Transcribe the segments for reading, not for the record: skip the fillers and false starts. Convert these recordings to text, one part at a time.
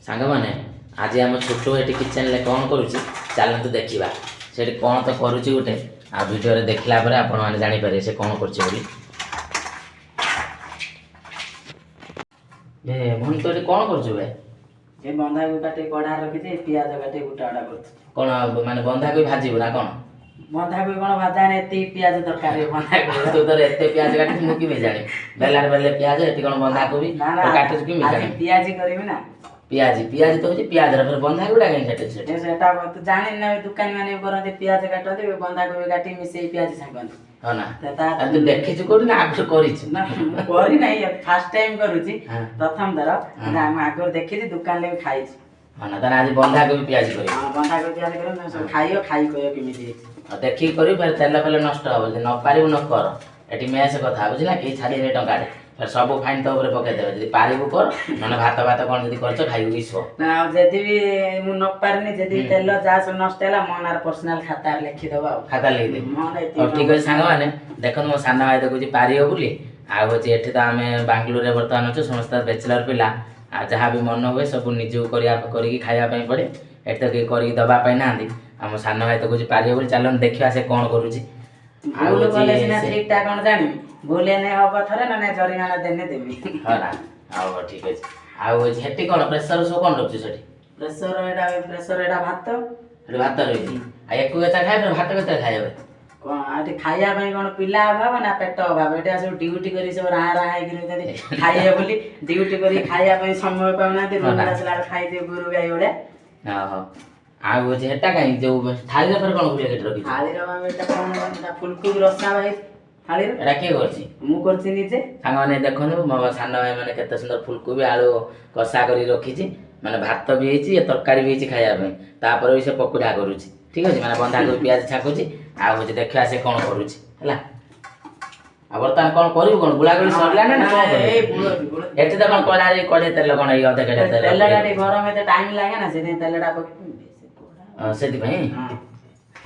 ସାଙ୍ଗମାନେ, ଆଜି ଆମ ଛୋଟ ଏଠି କିଚେନରେ କ'ଣ କରୁଛି ଚାଲନ୍ତୁ ଦେଖିବା। ସେଠି କ'ଣ ତ କରୁଛି ଗୋଟେ, ଆଉ ଭିଡ଼ିଓରେ ଦେଖିଲା ପରେ ଆପଣମାନେ ଜାଣିପାରିବେ ସେ କ'ଣ କରୁଛି ବୋଲି। ଏ ଭଉଣୀ, ତୁ ଏଠି କ'ଣ କରୁଛୁ ବେ? ଏ ବନ୍ଧାକୋବି କାଟି କଢ଼ା ରଖିଛି, ପିଆଜ କାଟି ଗୋଟା ଗୋଟା କରୁଛି। କ'ଣ ମାନେ ବନ୍ଧାକୋବି ଭାଜିବୁ ନା କ'ଣ? ବନ୍ଧାକୋବି କ'ଣ ଭାଜା ହେଲେ ଏତିକି ପିଆଜ ଦରକାର ବନ୍ଧାକୋବି? ତୁ ତୋର ଏତେ ପିଆଜ କାଟିଛୁ, ମୁଁ କେମିତି ଜାଣିବି? ବେଲାରେ ବେଲେ ପିଆଜ, ଏଠି କ'ଣ ବନ୍ଧାକୋବି ନା ନା, କାଟୁଛୁ କେମିତି ଆଜି ଜାଣିବି? ପିଆଜି କରିବି ନା। ପିଆଜି, ପିଆଜି ତ ହଉଛି ପିଆଜର, ଫେରେ ବନ୍ଧାକୋବିଟା କାହିଁ କାଟୁଛୁ ସେଠି? ଏ ସେଟା ତୁ ଜାଣିନି ନା, ଦୋକାନୀ ମାନେ ବି କରନ୍ତି, ପିଆଜ କାଟନ୍ତି, ବନ୍ଧାକୋବି କାଟି ମିଶେଇ ପିଆଜ ଛାଙ୍କନ୍ତି। ହଁ ନା? ତ ତା ଆଉ ତୁ ଦେଖିଛୁ କୋଉଠି ନା ଆଗରୁ କରିଛୁ? ନା, ମୁଁ କରିନାହିଁ, ଫାର୍ଷ୍ଟ ଟାଇମ କରୁଛି। ପ୍ରଥମ ଥର। ହଁ। ମୁଁ ଆଗରୁ ଦେଖିଛି, ଦୋକାନରେ ବି ଖାଇଛି। ହଁ ନା, ତାହେଲେ ଆଜି ବନ୍ଧାକୋବି ପିଆଜି କରିବୁ? ହଁ, ବନ୍ଧାକୋବି ପିଆଜ କରିବି, ତମେ ସବୁ ଖାଇବ, ଖାଇ କହିବ କେମିତି ହେଇଛି। ଆଉ ଦେଖିକି କରିବୁ, ଫେରେ ତେଲ ଫେଲ ନଷ୍ଟ ହବ। ଯଦି ନ ପାରିବୁ ନ କର। ଏଠି ମେସ୍ କଥା ବୁଝିଲା, କେହି ଛାଡ଼ିବେନି ଟଙ୍କାଟେ, ଫେରେ ସବୁ ଫାଇନ୍ ତୋ ଉପରେ ପକେଇଦେବେ। ଯଦି ପାରିବୁ କର, ନହେଲେ ଭାତ ଭାତ କ'ଣ ଯଦି କରିଛ ଖାଇବୁ କି ଶୋ। ନା, ଆଉ ଯଦି ବି ମୁଁ ନ ପାରିନି, ଯଦି ହୁଁ। ତେଲ ଯାହା ସବୁ ନଷ୍ଟ ହେଲା, ମୋ ନାଁରେ ପର୍ସନାଲ ଖାତାରେ ଲେଖିଦବ ଆଉ। ଖାତା ଲେଖିଦେବି। ମୋ ନାଁ ଏତିକି। ହଉ, ଠିକ୍ ଅଛି ସାଙ୍ଗମାନେ, ଦେଖନ୍ତୁ ମୋ ସାନ ଭାଇ ଦେଖୁଛି ପାରିବ ବୋଲି। ଆଉ ହେଉଛି ଏଠି ତ ଆମେ ବାଙ୍ଗାଲୋରରେ ବର୍ତ୍ତମାନ ଅଛୁ, ସମସ୍ତେ ବ୍ୟାଚଲର ପିଲା, ଆଉ ଯାହା ବି ମନ ହୁଏ ସବୁ ନିଜକୁ କରିବା କରିକି ଖାଇବା ପାଇଁ ପଡ଼େ। ଏଠି ତ କେହି କରିକି ଦେବା ପାଇଁ ନାହାନ୍ତି। ଆମ ସାନ ଭାଇ ତ କହୁଛି ପାରିବ ବୋଲି, ଚାଲନ୍ତୁ ଦେଖିବା ସେ କ'ଣ କରୁଛି। ଆଉ ଭୁଲ କଲେ ହଉଛି ସିନା ଠିକଟା କ'ଣ ଜାଣିବି। ଭୁଲ ହେଲେ ହବ ଥରେ, ନହେଲେ ଜରିମାନା ଦେନେ ଦେବି। ହଁ ନା, ହଉ ହଉ, ଠିକ୍ ଅଛି। ଆଉ ହଉଛି ସେଠି କ'ଣ ପ୍ରେସର ସବୁ କ'ଣ ରଖୁଛୁ ସେଠି? ପ୍ରେସର ଏଇଟା, ପ୍ରେସର ଏଇଟା ଭାତ। ସେଠି ଭାତ ରହିଛି, ଆଉ ୟାକୁ କେତେ ଖାଇବେ, ଭାତ କେତେ ଖାଇବେ? କ'ଣ ଆଉ ଏଠି ଖାଇବା ପାଇଁ କ'ଣ ପିଲା ଅଭାବ ନା ପେଟ ଅଭାବ? ଏଠି ସବୁ ଡ୍ୟୁଟି କରି ସବୁ ରାଁ ରାଁ ହେଇକି ରହିଛନ୍ତି ଖାଇବେ ବୋଲି। ଡ୍ୟୁଟି କରି ଖାଇବା ପାଇଁ ସମୟ ପାଉନାହାନ୍ତି। ହଁ ନା। ରୁମ୍ ଆସିଲା ବେଳେ ଖାଇଦିଏ ଗୋରୁ ଗାଈ ଭଳିଆ। ଓହୋ, ଆଉ ହଉଛି ହେଟା କାହିଁ ଯୋଉ ଥାଳିରେ ଫେରେ କ'ଣ ଗୁଳିଆ କେତେ ରଖିଛୁ? ଥାଳିର ଭାବେ ଏଇଟା କ'ଣ, ଏଇଟା ଫୁଲକୋବି ରସା ଭାଇ ଥାଳିରେ। ଏଟା କିଏ କରିଛି? ମୁଁ କରିଛି ନିଜେ। ସାଙ୍ଗମାନେ ଦେଖନ୍ତୁ, ମୋ ସାନ ଭାଇ ମାନେ କେତେ ସୁନ୍ଦର ଫୁଲକୋବି ଆଳୁ କଷା କରି ରଖିଛି। ମାନେ ଭାତ ବି ହେଇଛି, ଏ ତରକାରୀ ବି ହେଇଛି ଖାଇବା ପାଇଁ, ତାପରେ ବି ସେ ପକୁଡ଼ା କରୁଛି। ଠିକ୍ ଅଛି, ମାନେ ବନ୍ଧାକୋବି ପିଆଜ ଛାକୁଛି। ଆଉ ହଉଛି ଦେଖିବା ସେ କ'ଣ କରୁଛି ହେଲା। ଆଉ ବର୍ତ୍ତମାନ କ'ଣ କରିବୁ, କ'ଣ ଗୁଳାଗୁଳି ସରିଲାଣି ନା କ'ଣ ଏଇ କରିବୁ? ଗୁଳଉଛି, ଗୁଳଉଛି। ଏଠି ତ କ'ଣ କଢ଼ାରେ କଢ଼େଇ ତେଲ କ'ଣ ଏଇ ଅଧ କେଡ଼େ ତେଲ? ତେଲଟା ଟିକେ ଗରମ ଏତେ ଟାଇମ ଲାଗେ ନା, ସେଥିପାଇଁ ତେଲଟା ପକେଇ ବେଶୀ ପୋଡ଼ା। ହଁ, ସେଥିପାଇଁ। ହଁ।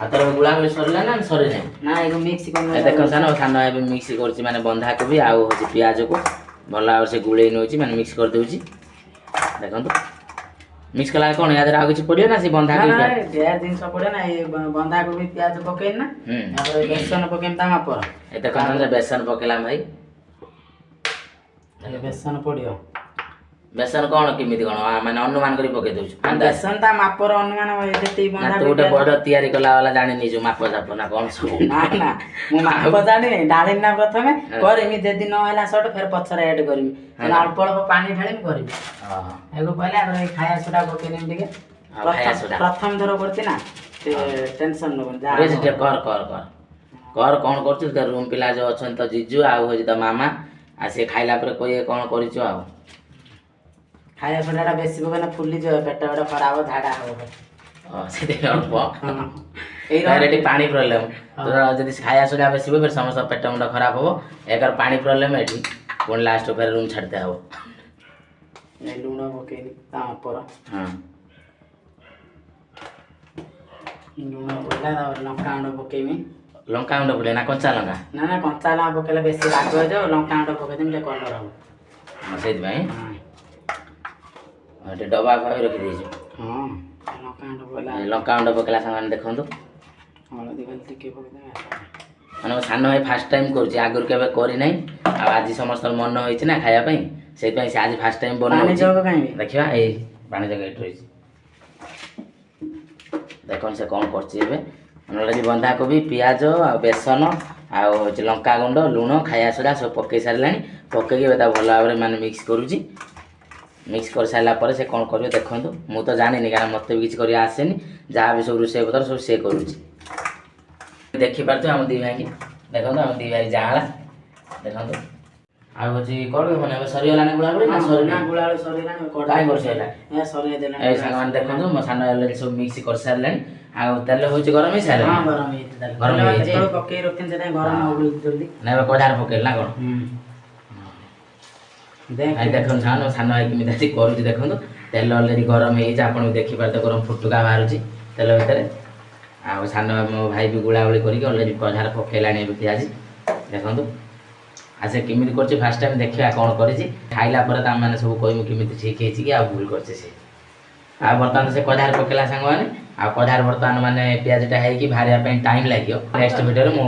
ଆଉ ତୋର ଗୁଳାଗୁଳି ସରିଲା ନା ସରିନାହିଁ? ନା, ଏକୁ ମିକ୍ସ ଏ ଦେଖନ୍ତୁ ସାନ ସାନ ଏବେ ମିକ୍ସ କରୁଛି, ମାନେ ବନ୍ଧାକୋବି ଆଉ ହେଉଛି ପିଆଜକୁ ଭଲ ଭାବରେ ସେ ଗୁଳେଇ ନେଉଛି, ମାନେ ମିକ୍ସ କରିଦେଉଛି। ଦେଖନ୍ତୁ, ମିକ୍ସ କଲା କ'ଣ ୟା ଦେହରେ ଆଉ କିଛି ପଡ଼ିବ ନା ସେ ନା। ବନ୍ଧାକୋବି ନା। ପିଆଜ? ଢେର ଜିନିଷ ପଡେ ନା, ଏ ବନ୍ଧାକୋବି ପିଆଜ ପକେଇନି ନା। ତାପରେ ବେସନ ପକେଇନି ତା ମାପର। ଏ ଦେଖନ୍ତୁ, ବେସନ ପକେଇଲା ଭାଇ। ଏ ବେସନ ପଡିବ। ବେସନ କ'ଣ କେମିତି କ'ଣ ମାନେ ଅନୁମାନ କରି ପକେଇ ଦଉଛୁ ଅନ୍ଦାଜ? ବେସନ ତା ମାପର ଅନୁମାନ ଯେତିକି ନା ତୁ ବନ୍ଧାକୋବି ଗୋଟେ ପିଆଜ ବଡ଼ ତିଆରି କଲା ବାଲା ଜାଣିନି ଯୋଉ ମାପ ଜାପ ନା କ'ଣ ସବୁ? ନା ନା, ମୁଁ ମାପ ଜାଣିନି, ଢାଳିନି ନା ପ୍ରଥମେ। ହଁ। କରିମି, ଯଦି ନ ହେଲା ସଟ ଫେର ପଛରେ ଆଡ୍ କରିମି। ହଁ। ଅଳ୍ପ ଅଳ୍ପ ପାଣି ଢାଳିମି, କରିବି। ଏକୁ କହିଲେ ଆଗରେ ଏଇ ଖାଇବା ସୋଡା ପକେଇନେବି ଟିକେ। ଆଉ ଖାଇବା ସୋଡା। ପ୍ରଥମ ଥର କରୁଛି ନା, ଟେନସନ ନବନି ଯାହା ଠିକ୍ ଅଛି। ହବ। ଟିକେ କର କର କର କର, କ'ଣ କରୁଛୁ ତୋ ରୁମ୍ ପିଲା ଯୋଉ ଅଛନ୍ତି, ତୋ ଜିଜୁ ଆଉ ହେଉଛି ତୋ ମାମା, ଆଉ ସେ ଖାଇଲା ପରେ କହିବେ କ'ଣ କରିଛୁ ଆଉ। ଖାଇବା ସୋଡାଟା ବେଶୀ ପକେଇଲେ ଫୁଲିଯିବ, ପେଟ ଫେଟ ଖରାପ ହବ, ଝାଡା ହବ। ସେଥିପାଇଁ ଅଳ୍ପ। ହଁ। ଏଇ ତାପରେ ଏଠି ପାଣି ପ୍ରୋବ୍ଲେମ୍। ତୋର ଯଦି ଖାଇବା ସୋଡା ବେଶୀ ହୁଏ, ଫେରେ ସମସ୍ତଙ୍କ ପେଟ ମୁଣ୍ଡ ଖରାପ ହବ। ଏକର ପାଣି ପ୍ରୋବ୍ଲେମ୍ ଏଠି, ପୁଣି ଲାଷ୍ଟ ଫେରେ ରୁମ୍ ଛାଡ଼ିତେ ହବ। ଏଇ ଲୁଣ ପକେଇନି ତା ମାପର। ଲୁଣ ପଡ଼ିଲା, ତାପରେ ଲଙ୍କା ଗୁଣ୍ଡ ପକେଇମି। ଲଙ୍କା ଗୁଣ୍ଡ ପଡ଼ିବ ନା କଞ୍ଚା ଲଙ୍କା? ନା ନା, କଞ୍ଚା ଲଙ୍କା ପକେଇଲେ ବେଶୀ ରାଗ ହେଇଯିବ। ଲଙ୍କା ଗୁଣ୍ଡ ପକେଇଦେମି, ଟିକେ କଲର୍ ହବ। ହଁ, ସେଇଥିପାଇଁ। ହଁ। ଏଠି ଡବା ଫବା ବି ରଖିଦେଇଛୁ। ହଁ, ଲଙ୍କା ଗୁଣ୍ଡ ପକେଇଲା। ଏ ଲଙ୍କା ଗୁଣ୍ଡ ପକେଇଲା ସାଙ୍ଗମାନେ, ଦେଖନ୍ତୁ। ହଳଦୀ ଖାଲି ଟିକେ ପକେଇଦେମି। ମାନେ ମୋ ସାନ ଭାଇ ଫାର୍ଷ୍ଟ ଟାଇମ୍ କରୁଛି, ଆଗରୁ କେବେ କରିନାହିଁ। ଆଉ ଆଜି ସମସ୍ତଙ୍କର ମନ ହେଇଛି ନା ଖାଇବା ପାଇଁ, ସେଇଥିପାଇଁ ସେ ଆଜି ଫାର୍ଷ୍ଟ ଟାଇମ୍ ପାଣି ବନଉଛି। ଜଗ କାହିଁକି? ଦେଖିବା, ଏଇ ପାଣି ଜଗ ଏଇଠି ରହିଛି। ଦେଖନ୍ତୁ ସେ କ'ଣ କରୁଛି ଏବେ। ମାନେ ଆଜି ବନ୍ଧାକୋବି, ପିଆଜ ଆଉ ବେସନ ଆଉ ହେଉଛି ଲଙ୍କା ଗୁଣ୍ଡ, ଲୁଣ, ଖାଇବା ସୋଡ଼ା ସବୁ ପକେଇ ସାରିଲାଣି। ପକେଇକି ଏବେ ତାକୁ ଭଲ ଭାବରେ ମାନେ ମିକ୍ସ କରୁଛି। ମିକ୍ସ କରିସାରିଲା ପରେ ସେ କ'ଣ କରିବ ଦେଖନ୍ତୁ। ମୁଁ ତ ଜାଣିନି, କାରଣ ମୋତେ ବି କିଛି କରିବା ଆସେନି। ଯାହା ବି ସବୁ ରୋଷେଇ ପତ୍ର ସବୁ ସେ କରୁଛି। ଦେଖିପାରୁଥିବେ ଆମ ଦୁଇ ଭାଇକି, ଦେଖନ୍ତୁ ଆମ ଦୁଇ ଭାଇ ଯାଆଁଳା ଦେଖନ୍ତୁ। ଆଉ ହେଉଛି କ'ଣ ମାନେ ଏବେ ସରିଗଲାଣି ଗୁଳାଗୁଳି ନା ସରିନି? ନା, ଗୁଳାଗୁଳି ସରିଗଲାଣି। କାଇଁ କରିସାରିଲା? ଏ ସରେଇ ଦେଲାଣି। ଏ ସାଙ୍ଗମାନେ ଦେଖନ୍ତୁ, ମୋ ସାନ ଅଲରେଡ଼ି ସବୁ ମିକ୍ସ କରିସାରିଲାଣି। ଆଉ ତେଲ ହେଉଛି ଗରମ ହେଇସାରିଲାଣି? ହଁ, ଗରମ ହେଇଛି ତାହେଲେ। ଗରମ ତେଲ ହେଇଯାଇଛି? କେତେବେଳୁ ପକେଇ ରଖିନି, ସେଥିପାଇଁ ଗରମ ହବ ଜଲ୍ଦି। ନା, ଏବେ କଢ଼ାରେ ପକେଇଲି ନା କ'ଣ? ଦେଖ। ଭାଇ ଦେଖନ୍ତୁ, ସାନ ସାନ ଭାଇ କେମିତି ଆଜି କରୁଛି ଦେଖନ୍ତୁ। ତେଲ ଅଲରେଡ଼ି ଗରମ ହେଇଯାଇଛି, ଆପଣ ବି ଦେଖିପାରୁଥିବେ, ଗରମ ଫୁଟୁକା ବାହାରୁଛି ତେଲ ଭିତରେ। ଆଉ ସାନ ମୋ ଭାଇ ବି ଗୁଳାଗୁଳି କରିକି ଅଲରେଡ଼ି କଢ଼ାରେ ପକେଇଲାଣି ଏବେ ପିଆଜି। ଦେଖନ୍ତୁ, ଆଉ ସେ କେମିତି କରୁଛି ଫାର୍ଷ୍ଟ ଟାଇମ୍ ଦେଖିବା କ'ଣ କରିଛି। ଖାଇଲା ପରେ ତ ଆମେମାନେ ସବୁ କହିବୁ କେମିତି ଠିକ୍ ହେଇଛି କି ଆଉ ଭୁଲ କରିଛି ସେ। ଆଉ ବର୍ତ୍ତମାନ ସେ କଢ଼ାରେ ପକେଇଲା ସାଙ୍ଗମାନେ। ଆଉ କଢ଼ାରେ ବର୍ତ୍ତମାନ ମାନେ ପିଆଜଟା ହେଇକି ବାହାରିବା ପାଇଁ ଟାଇମ୍ ଲାଗିବ। ନେକ୍ସଟ ଭିଡ଼ିଓରେ ମୁଁ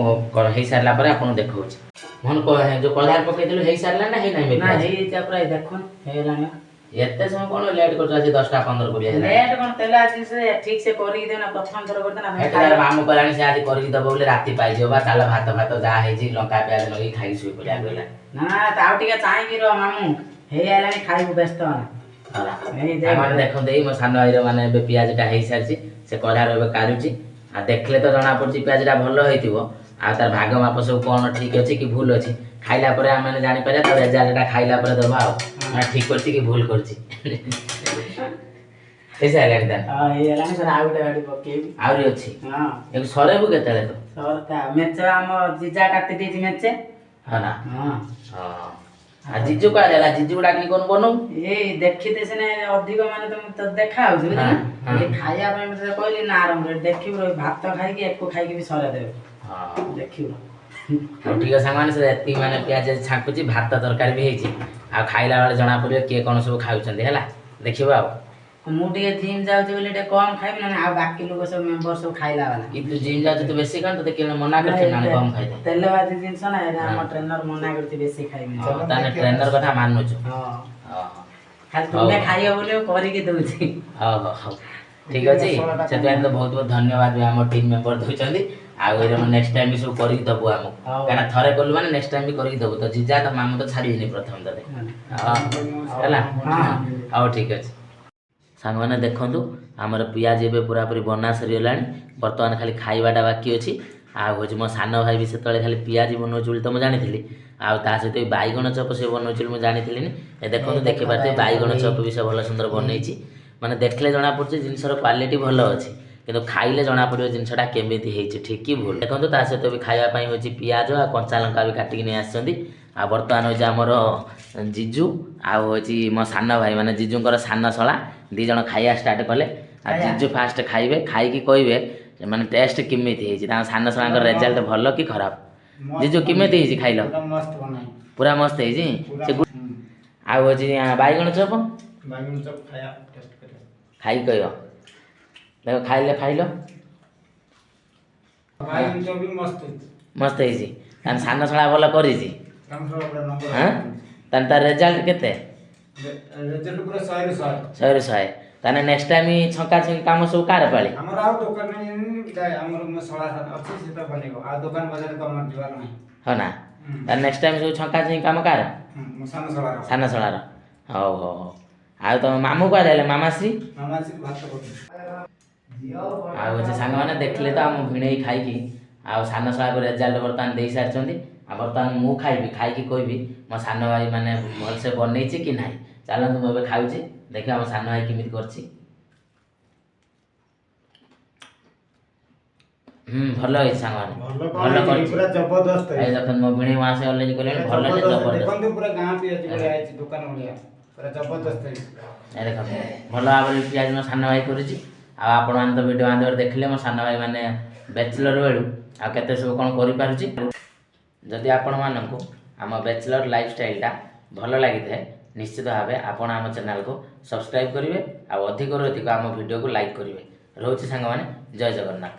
ହେଇସାରିଲା ପରେ ଆପଣଙ୍କୁ ଦେଖାଉଛି। ମୋହନ, ଯୋଉ କଢ଼ାରେ ପକେଇଥିଲୁ, ହେଇସାରିଲା ନା ହେଇନାହିଁ ନା। ପିଆଜ? ହେଇଯାଇଛି ପୁରା, ଏଇ ଦେଖୁন, ହେଇଗଲାଣି। ଏତେ ସମୟ କ'ଣ ଲେଟ୍ କରୁଛୁ? ଆଜି 10ଟା 15 20 ହେଲାଣି। ଲେଟ୍ କ'ଣ? ତେଲ ଆଜି ସେ ଠିକ ସେ କରିକି ଦେନା, ପ୍ରଥମ ଥର କରିଦେନା। ଏଠି ତାର ମାମୁଁ କହିଲାଣି ସେ ଆଜି କରିକି ଦବ ବୋଲି, ରାତି ପାଇଯିବ ବା। ଚାଲ, ଭାତ ଭାତ ଯାହା ହେଇଛି ଲଙ୍କା ପିଆଜ ଲଗେଇକି ଖାଇକି ଶୋଇ ପଡ଼ିବା କହିଲା। ନା, ଆଉ ଟିକେ ଚାହିଁକି ରହ ମାମୁଁ, ହେଇଗଲାଣି, ଖାଇବୁ, ବ୍ୟସ୍ତ ହନା। ହେଲା। ଏଇ ଦେଖ। ସାଙ୍ଗମାନେ ଦେଖନ୍ତୁ, ଏଇ ମୋ ସାନ ଭାଇର ମାନେ ଏବେ ପିଆଜଟା ହେଇସାରିଛି, ସେ କଢ଼ାରେ ଏବେ କାଢୁଛି। ଆଉ ଦେଖିଲେ ତ ଜଣା ପଡୁଛି ପିଆଜଟା ଭଲ ହେଇଥିବ। ଆଉ ତାର ଭାଗ ମାପ ସବୁ କ'ଣ ଠିକ ଅଛି କି ଭୁଲ ଅଛି, ଖାଇଲା ପରେ ଆମେ ଜାଣିପାରିବା। ତା ରେଜାଲ୍ଟଟା ଖାଇଲା ପରେ ଦବା ଆଉ ମାନେ ଠିକ କରିଛି କି ଭୁଲ କରିଛି। ହେଇସାରିଲାଣି ତାର? ହଁ, ହେଇଗଲାଣି ସାର୍, ଆଉ ଗୋଟେ ଗାଡ଼ି ପକେଇବି। ଆହୁରି ଅଛି? ହଁ। ଏବେ ସରେଇବୁ କେତେବେଳେ ତୁ? ସରତା ମେଞ୍ଚେ, ଆମ ଜିଜା କାଟି ଦେଇଛି ମେଞ୍ଚେ। ହଁ ନା? ହଁ। ହଁ, ଆଉ ଜିଜୁ କୁଆଡ଼େ ହେଲା? ଜିଜୁକୁ ଡାକିକି କ'ଣ ବନଉ? ଏଇ ଦେଖିତେ ସିନା ଅଧିକ ମାନେ ତମେ ତ ଦେଖା ହଉଛି, ବୁଝିଲ ନା? ହଁ। ଏଇ ଖାଇବା ପାଇଁ ମୁଁ ତତେ କହିଲି ନା ଆରମ୍ଭରେ, ଦେଖିବୁ ରହ, ଭାତ ଖାଇକି ଏକୁ ଖାଇକି ବି ସରେଇ ଦେବେ। ଦେଖିବୁ। ହଉ, ଠିକ ଅଛି ସାଙ୍ଗମାନେ, ସେ ଏତିକି ମାନେ ପିଆଜ ଛାଙ୍କୁଛି, ଭାତ ତରକାରୀ ବି ହେଇଛି। ଆଉ ଖାଇଲା ବେଳେ ଜଣା ପଡ଼ିବ କିଏ କ'ଣ ସବୁ ଖାଉଛନ୍ତି। ହେଲା, ଦେଖିବା ଆଉ। ମୁଁ ଟିକେ ଜିମ୍ ଯାଉଛି ବୋଲି ଟିକେ କମ ଖାଇବି, ନହେଲେ ଆଉ ବାକି ଲୋକ ସବୁ ମେମ୍ବର ସବୁ ଖାଇଲା ବାଲା। କି ତୁ ଜିମ୍ ଯାଉଛୁ, ତୁ ବେଶୀ ଖାଉ, ତୋତେ କିଏ ମନା କରିଛୁ ନା କମ ଖାଇଦେ? ତେଲ ଭାଜି ଜିନିଷ ନା ଏଇଟା, ଆମ ଟ୍ରେନର ମନା କରୁଛି ବେଶୀ ଖାଇବିନି। ହଁ, ତାହେଲେ ଟ୍ରେନର କଥା ମାନୁଛୁ? ହଁ। ହଁ। ଖାଲି ତୁମେ ଖାଇବ ବୋଲି ମୁଁ କରିକି ଦଉଛି। ହଉ ହଉ ହଉ, ଠିକ ଅଛି। ସେଥିପାଇଁ ତ ବହୁତ ବହୁତ ଧନ୍ୟବାଦ ବି ଆମ ଟିମ୍ ମେମ୍ବର ଦଉଛନ୍ତି। ଆଉ ଏଇଟା ନେକ୍ସଟ ଟାଇମ୍ ବି ସବୁ କରିକି ଦବୁ ଆମକୁ। ହଉ। କାହିଁକିନା ଥରେ କଲୁ ମାନେ ନେକ୍ସଟ ଟାଇମ୍ ବି କରିକି ଦବୁ ତ। ଜିଜା ତ ମାମୁଁ ତ ଛାଡ଼ିବେନି ପ୍ରଥମେ ତତେ। ହଁ, ହେଲା। ହଁ। ହଉ, ଠିକ ଅଛି ସାଙ୍ଗମାନେ, ଦେଖନ୍ତୁ ଆମର ପିଆଜ ଏବେ ପୁରାପୁରି ବନା ସରିଗଲାଣି। ବର୍ତ୍ତମାନ ଖାଲି ଖାଇବାଟା ବାକି ଅଛି। ଆଉ ହେଉଛି ମୋ ସାନ ଭାଇ ବି ସେତେବେଳେ ଖାଲି ପିଆଜି ବନଉଛି ବୋଲି ତ ମୁଁ ଜାଣିଥିଲି, ଆଉ ତା ସହିତ ବି ବାଇଗଣ ଚପ ସେ ବନଉଛି ବୋଲି ମୁଁ ଜାଣିଥିଲିନି। ଏ ଦେଖନ୍ତୁ, ଦେଖିପାରୁଥିବେ, ବାଇଗଣ ଚପ ବି ସେ ଭଲ ସୁନ୍ଦର ବନେଇଛି। ମାନେ ଦେଖିଲେ ଜଣାପଡ଼ୁଛି ଜିନିଷର କ୍ୱାଲିଟି ଭଲ ଅଛି, କିନ୍ତୁ ଖାଇଲେ ଜଣାପଡ଼ିବ ଜିନିଷଟା କେମିତି ହେଇଛି, ଠିକ୍ କି ଭୁଲ। ଦେଖନ୍ତୁ, ତା ସହିତ ବି ଖାଇବା ପାଇଁ ହେଉଛି ପିଆଜ ଆଉ କଞ୍ଚା ଲଙ୍କା ବି କାଟିକି ନେଇ ଆସିଛନ୍ତି। ଆଉ ବର୍ତ୍ତମାନ ହେଉଛି ଆମର ଜିଜୁ ଆଉ ହେଉଛି ମୋ ସାନ ଭାଇ, ମାନେ ଜିଜୁଙ୍କର ସାନ ଶଳା ଦୁଇ ଜଣ ଖାଇବା ଷ୍ଟାର୍ଟ କଲେ। ଆଉ ଜିଜୁ ଫାଷ୍ଟ ଖାଇବେ, ଖାଇକି କହିବେ ମାନେ ଟେଷ୍ଟ କେମିତି ହେଇଛି, ତାଙ୍କ ସାନ ଶଳାଙ୍କର ରେଜଲ୍ଟ ଭଲ କି ଖରାପ। ଜିଜୁ, କେମିତି ହେଇଛି ଖାଇଲ? ପୁରା ମସ୍ତ ବନାଇ। ପୁରା ମସ୍ତ ହେଇଛି। ପୁରା। ସେ ଆଉ ହେଉଛି ବାଇଗଣ ଚପ। ବାଇଗଣ ଚପ ଖାଇବା, ଟେଷ୍ଟ କରିବା। ଖାଇକି କହିବ। ଦେଖ, ଖାଇଲେ ଖାଇଲ। ବାଇଗଣ ଚପ ବି ମସ୍ତ ହେଇଛି। ମସ୍ତ ହେଇଛି। ତାହେଲେ ସାନ ଶଳା ଭଲ କରିଛି। ସାନ ଶଳା ପୁରା ନମ୍ବର। ହଁ, ତାହେଲେ ତାର ରେଜଲ୍ଟ କେତେ? ରେଜଲ୍ଟ ପୁରା 100ରୁ 100। 100ରୁ 100। ତାହେଲେ ନେକ୍ସଟ ଟାଇମ୍ ଛଙ୍କା ଛଙ୍କି କାମ ସବୁ କାହାର ପାଳି? ଆମର ଆଉ ଦୋକାନ ଯାଏ, ଆମର ମୋ ଶଳା ଅଛି, ସେ ତ ବନେଇବ। ଆଉ ଦୋକାନ ବଜାରକୁ ଆମର ଯିବାର ନାହିଁ। ହଁ ନା? ହୁଁ। ତାହେଲେ ନେକ୍ସଟ ଟାଇମ୍ ସବୁ ଛଙ୍କା ଛଙ୍କି କାମ କାହାର? ହୁଁ, ମୋ ସାନ ଶଳାର। ସାନ ଶଳାର। ହଉ ହଉ ହଉ। ଆଉ ତମ ମାମୁଁ କୁଆଡ଼େ ହେଲେ, ମାମାଶ୍ରୀ? ମାମା ଆସିକି ଭାତ କରୁଛି। ଆଉ ହେଉଛି ସାଙ୍ଗମାନେ, ଦେଖିଲେ ତ ଆମ ଭିଣେଇ ଖାଇକି ଆଉ ସାନ ଶଳାକୁ ରେଜଲ୍ଟ ବର୍ତ୍ତମାନ ଦେଇସାରିଛନ୍ତି। ଆଉ ବର୍ତ୍ତମାନ ମୁଁ ଖାଇବି, ଖାଇକି କହିବି ମୋ ସାନ ଭାଇ ମାନେ ଭଲସେ ବନେଇଛି କି ନାହିଁ। ଚାଲନ୍ତୁ, ମୁଁ ଏବେ ଖାଉଛି, ଦେଖିବା ଆମ ସାନ ଭାଇ କେମିତି କରିଛି। ହୁଁ, ଭଲ ହେଇଛି ସାଙ୍ଗମାନେ। ଭଲ। ଭଲ କଣ ହେଇଛି? କରିଛି। ପୁରା ଜବରଦସ୍ତ ଏଇ ହେଇଛି। ଦେଖନ୍ତୁ, ମୋ ଭିଣେଇ ମାସେ ଅଲରେଡି କଲେଣି। ଭଲ ଯେ ଜବରଦସ୍ତ। ଜବରଦସ୍ତ। ଦେଖନ୍ତୁ, ପୁରା ଗାଁ ପିଆଜ ଭଳିଆ ହେଇଛି, ଦୋକାନ ଭଳିଆ, ପୁରା ଜବରଦସ୍ତ ହେଇଛି। ଏ ଦେଖନ୍ତୁ, ଭଲ ଭାବରେ ପିଆଜ ମୋ ସାନ ଭାଇ କରୁଛି। ଆଉ ଆପଣମାନେ ତ ଭିଡ଼ିଓ ମାଧ୍ୟମରେ ଦେଖିଲେ ମୋ ସାନ ଭାଇ ମାନେ ବ୍ୟାଚଲର ବେଳୁ ଆଉ କେତେ ସବୁ କ'ଣ କରିପାରୁଛି। ଯଦି ଆପଣମାନଙ୍କୁ ଆମ ବ୍ୟାଚଲର ଲାଇଫଷ୍ଟାଇଲଟା ଭଲ ଲାଗିଥାଏ, ନିଶ୍ଚିତ ଭାବେ ଆପଣ ଆମ ଚ୍ୟାନେଲକୁ ସବସ୍କ୍ରାଇବ୍ କରିବେ ଆଉ ଅଧିକରୁ ଅଧିକ ଆମ ଭିଡ଼ିଓକୁ ଲାଇକ୍ କରିବେ। ରହୁଛି ସାଙ୍ଗମାନେ, ଜୟ ଜଗନ୍ନାଥ।